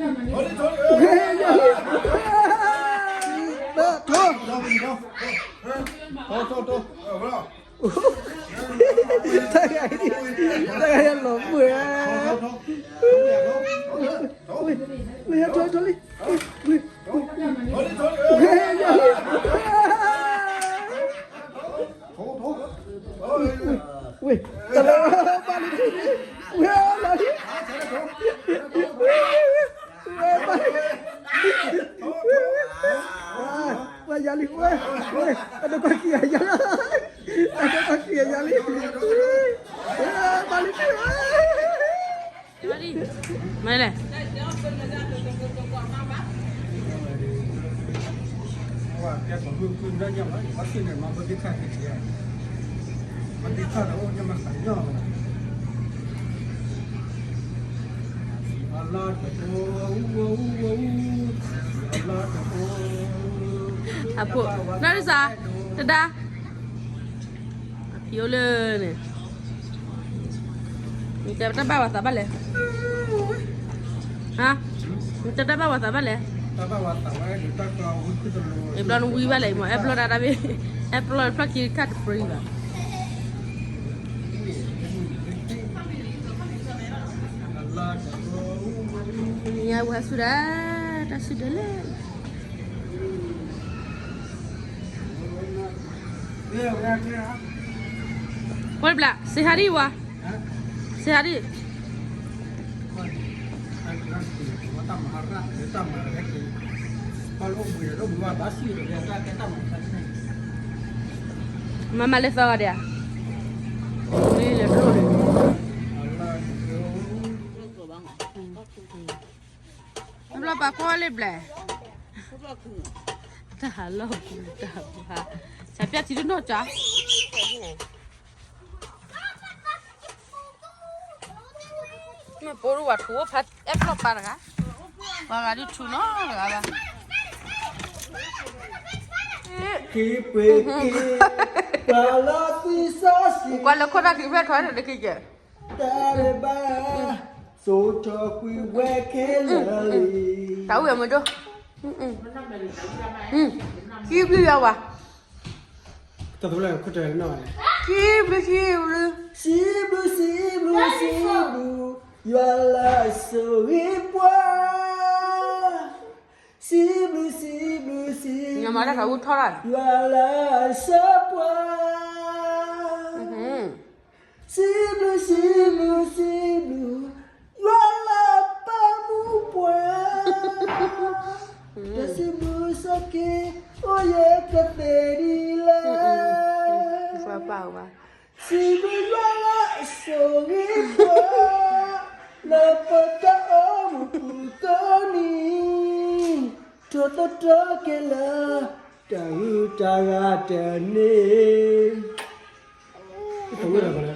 ထိ ထိ ထိ ထိ ထိ တၢ်ဂၤအံၤ တၢ်ဂၤအံၤလီၤမုာ်ဧါ, ဝဲ ဝဲ ထိ ထိလံ, ဝဲ ဝဲ ဝဲ တၢ်လီၤဘၣ်လံ, ဝဲလီၤလံ, ဝဲဘၣ်လံ, ဝဲယၤလံ, ဝဲ ဝဲ အဒိကွၢ်ခံဂၤယၤလံ, အဒိကွၢ်ခံဂၤယၤလံ, ဝဲဘၣ်လံ, မ့ၢ်လဲၣ် အဖိ နီၢ်ရစၢ် တဒါ အဖံအိၣ်လၢန့ၣ် နတဲတၢ်ဘၣ်ဝဲသးဘၣ်လဲၣ်, ဟါ, နတဲတၢ်ဘၣ်ဝဲသးဘၣ်လဲၣ်, အဲဘျီနဝံဘၣ်လဲၣ်မး, အဲဘျီဒၣ်တၢ်ဘ့ၣ်, အဲဘျီဖျီၣ်ခံခါတပြံဘၣ်, ညါဝဲဆူဒၣ်, တၢ်ဆူဒၣ်လဲၣ် ဖိတဘျီ say hi ဝဲ, say hi, မၤမၤလၢသီဂၤဒဲးဧါ, လၢကျိၣ်န့ၣ် တဘျီပာ်ကွၢ်လၢဘျဲၣ်, တၢ်ဟးလီၢ်ပူၤတၢ်ဟး, ဆၣ်ပျၢ်ထံဒိၣ်နီၢ်ကၠီ, မ့ၢ်ပိဒိၣ်ဝဲထူအိၣ်ဖး အဲၣ်ပျီၢ်ပာ်တဂၤ, ပှၤဂၤဒုးထူနီတဂၤဘၣ်, ကွၢ်လၢခိၣ်နၢ်ကံဖျၢၣ်ထွဲန့ၣ်တက့ၢ်, တၢ်ဘၣ် တၢ်အိၣ်ဝဲမ့ၢ်ဒိၣ်, ခံဘျုးယွၤဝဲ, ခံဘျုးခံဘျုး, စံးဘျုးစံးဘျုးစံးဘျုး, ယွၤလၢအဆိၣ်ဂ့ၤပှၤ, စံးဘျုးစံးဘျုးစံးဘျုး, ယွၤလၢအဆိၣ်ပှၤ စံးဘျုးစံးဘျုးစံးဘျုး, ယွၤလၢအပာ်မူပှၤ, ဒီးစံးဘျုးစ့ၢ်ကီး အိၣ်ယကသ့ၣ်ဒ်လဲၣ်, စံးဘျုးယွၤလၢအဆိၣ်ဂ့ၤပှၤ, လၢပတၢ်အိၣ်မူပူၤကိးနံၤ, ထိၣ်သတြီၤက့ၤလၢ တၢ်ဂုၤတၢ်ဂၤတန့ၢ်, တဝဲၢ်လီၤ